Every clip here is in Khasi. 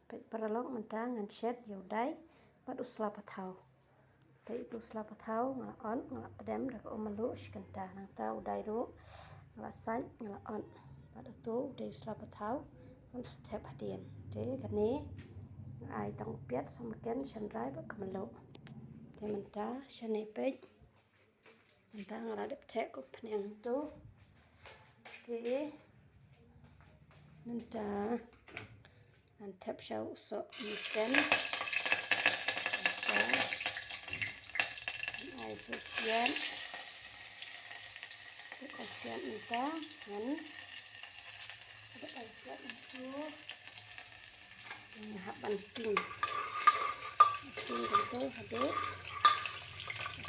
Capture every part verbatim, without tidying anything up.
Peit paralok, mynta ngan shet ïa u dai bad u sla pathaw. Peit, u sla pathaw nga la ot, nga la pdem da ka um malu shi kynta. Nangta u dai ruh nga la sait, nga la ot. Bad utu u dei u sla pathaw, ngan sa thep hadien. Te kane nga ai tang u piat, sohmynken, shynrai bad ka malu. Te mynta shane peit. Mynta nga la dep thep kum pynïang tu. Te mynta ngan thep sha u sohmynken. Mynta ngan ai sohpiat. Sohpiat mynta ngan dep ai piat mynta. Nga hap ban king. King kumtu haduh,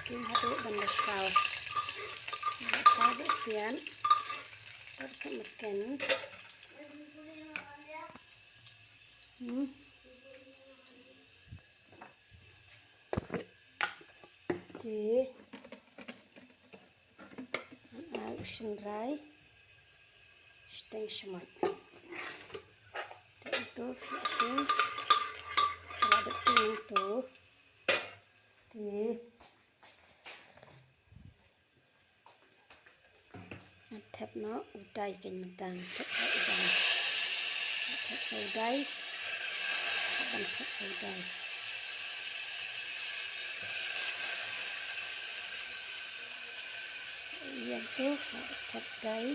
king haduh ban da saw. Nga hap saw bad pian. Bad sohmynken. Hmm. Te ngan ai u shynrai shiteng shmait. Te utu, utu la dep king utu. Te ngan thep noh u dai, kane mynta ngan thep noh u dai. Ngan thep noh u dai. Ngan thep u dai. Ïa tu, ngan thep dai.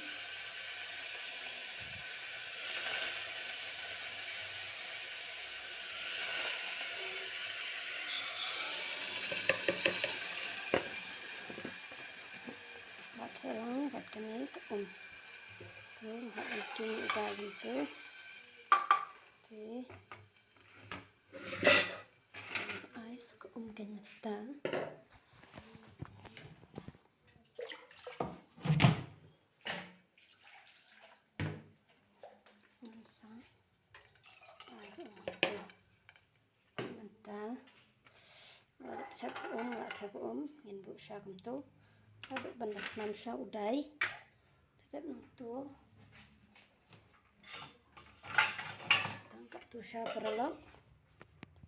Bad te lang bad kane ka um. Te nga hap ban king u dai kumtu. Te ai sa ka um kane mynta. Ngan sa ai ka um kumtu. Mynta nga la thep ka um, nga la thep ka um, ngin buh sha kumtu. Haduh ban da khnam sha u dai. Te dep nangtu. Tang katto sha paralok.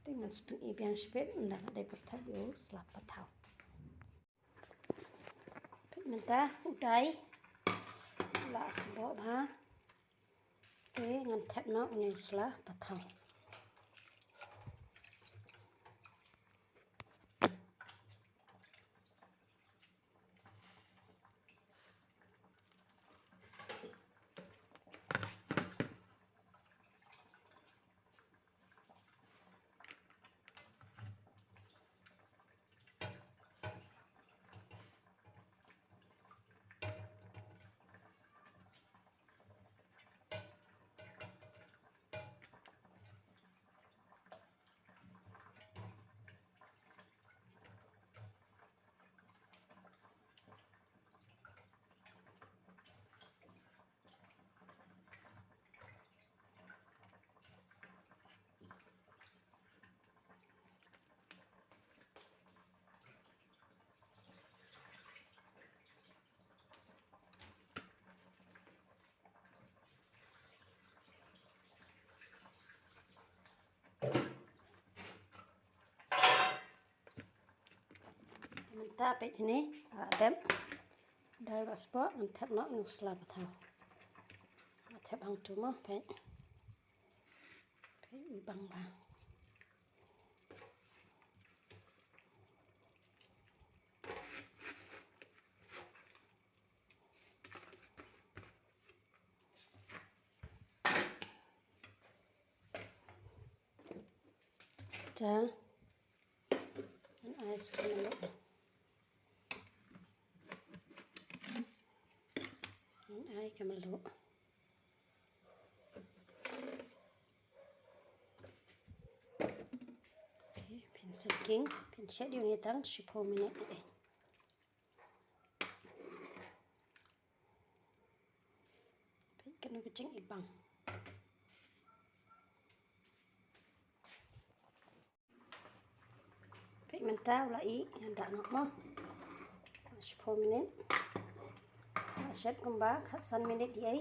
Te ngan sa pyni biang shipit ynda la dei ban thep ïa u sla pathaw. Mynta u dai la sboh bha. Te ngan thep noh une u sla pathaw. Mynta peit hangne, ah, dep. Dei ba spot, ngan thep noh une u sla pathaw. Ngan thep hangtu mo, peit. Peit, i bang bha. Te ngan ai sa ka mluh. Ngan ai ka mluh. Okay, phin sa king, phin shet ïa une tang shiphew minit. Peit kano ka jingibang. Peit mynta u la ih, ngan rah noh mo. Shiphew minit. Nga shet kumba khatsan minit ïa.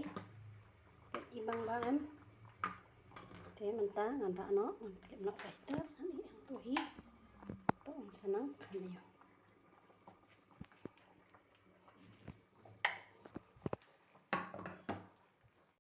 Peit ibang bha em. Te Te mynta ngan rah noh, ngan khlem noh ba ita, ngan ïa tu hi. To ong sa nang kham ïa.